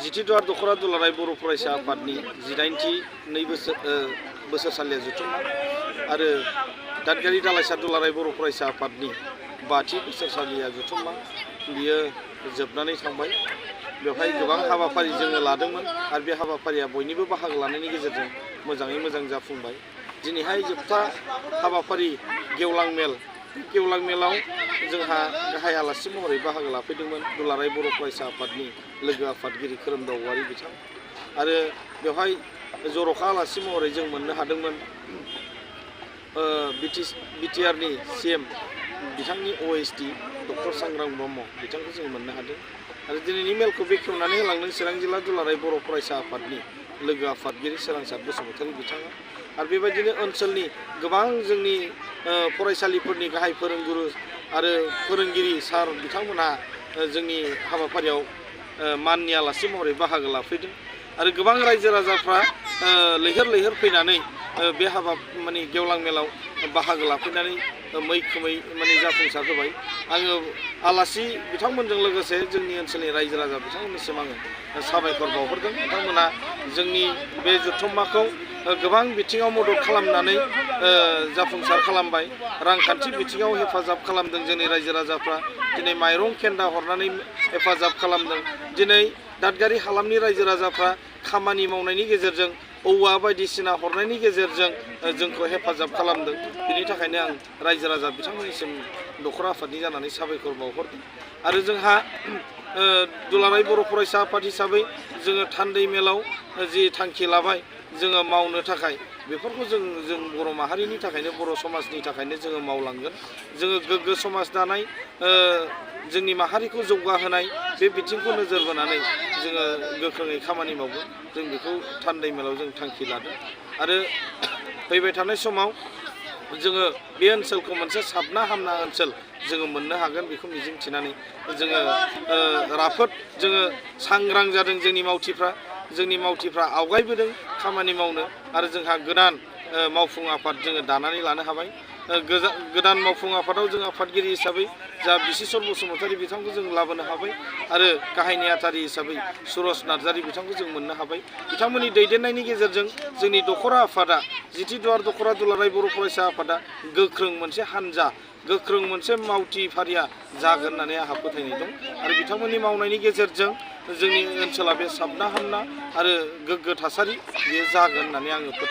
जिथिद्वार दखरा दुलाराय बर' फरायसा आफादनि 18थि बोसोरसालिया जथुम्मा आरो दादगारि दालाइसा दुलाराय बर' फरायसा आफादनि 5थि बोसोरसालिया जथुम्मा बियो जोबनानै थांबाय। बेवहाय गोबां हाबाफारि जोङो लादोंमोन आरो बे हाबाफारिया बयनिबो बाहागो लानायनि गेजेरजों मोजाङै मोजां जाफुंबाय। दिनैहाय जोबथा हाबाफारि गेवलां मेल, गेवलां मेलाव जोंहा गाहाय आलासि महरै बाहागो लाफैदोंमोन दुलाराय बर' फरायसा आफादनि लोगो आफादगिरि खोरोमदाव औवारि बिथां आरो बेवहाय जर'खा आलासि महरै जों मोननो हादोंमोन बिटिआरनि CM बिथांनि OSD डक्टर सांग्रां ब्रह्म बिथांखौ जों मोननो हादों आरो दिनैनि मेलखौ बेखेवनानै होलांदों चिरां जिल्ला दुलाराय बर' फरायसा आफादनि लोगो आफादगिरि सोरांसार बसुमतारी बिथाङा आरो बेबायदिनो ओनसोलनि गोबां जोंनि फरायसालिफोरनि गाहाय फोरोंगुरु आरो फोरोंगिरि सार बिथांमोनहा जोंनि हाबाफारियाव माननि आलासि महरै बाहागो लाफैदों आरो गोबां रायजो राजाफ्रा लैहोर लैहोर फैनानै बे गेवलां मेलाव बाहागो लाफैनानै मैखोमै जाफुंसार होबाय। आङो आलासि बिथांमोनजों लोगोसे जोंनि ओनसोलनि रायजो राजा बिथांमोननिसिम आङो साबायखर बावहरदों। बिथांमोना जोंनि बे जथुम्माखौ गोबां बिथिङाव मदद खालामनानै जाफुंसार खालामबाय। रांखान्थि बिथिङाव हेफाजाब खालामदों जोंनि रायजो राजाफ्रा, दिनै माइरं खेन्दा हरनानै हेफाजाब खालामदों। दिनै दादगारि हालामनि रायजो राजाफ्रा खामानि मावनायनि गेजेरजों औवा बायदिसिना हरनायनि गेजेरजों जोंखौ हेफाजाब खालामदों। बिनि थाखायनो आं रायजो राजा बिथांमोननिसिम दखरा आफादनि जानानै साबायखर बावहरदों। आरो जोंहा दुलाराय बर' फरायसा आफाद हिसाबै जोङो थान्दै मेलाव जि थांखि लाबाय जोङो मावनो थाखाय, बेफोरखौ जों बर' माहारिनि थाखायनो, बर' समाजनि थाखायनो जोङो मावलांगोन। जोङो गोग्गो समाज दानाय, जोंनि माहारिखौ जौगाहोनाय बे बिथिंखौ नोजोर बोनानै जोङो गोख्रोङै खामानि मावगोन। जों बेखौ थान्दै मेलाव जों थांखि लादों आरो फैबाय थानाय समाव जोङो बे ओनसोलखौ मोनसे साबना हामना ओनसोल जोङो मोननो हागोन बेखौ मिजिंथिनानै जोङो राफोद जोङो सांग्रां जादों। जोंनि मावथिफ्रा आवगायबोदों खामानि मावनो आरो जोंहा गोदान मावफुं आफाद जोङो दानानै लानो हाबाय। गोदान मावफुं आफादाव जों आफादगिरि हिसाबै जा बिसिसर बसुमतारी बिथांखौ जों लाबोनो हाबाय आरो गाहाय नेहाथारि हिसाबै सुरज नार्जारि बिथांखौ जों मोननो हाबाय। बिथांमोननि दैदेननायनि गेजेरजों जोंनि दखरा आफादा, जिथिद्वार दखरा दुलाराय बर' फरायसा आफादा गोख्रों मोनसे हानजा, गोख्रों मोनसे मावथि फारिया जागोन होननानै आंहा फोथायनाय दं आरो बिथांमोननि मावनायनि गेजेरजों जोंनि ओनसोला बे साबना हामना आरो गोग्गो थासारि बेयो जागोन होननानै आङो फोथायो।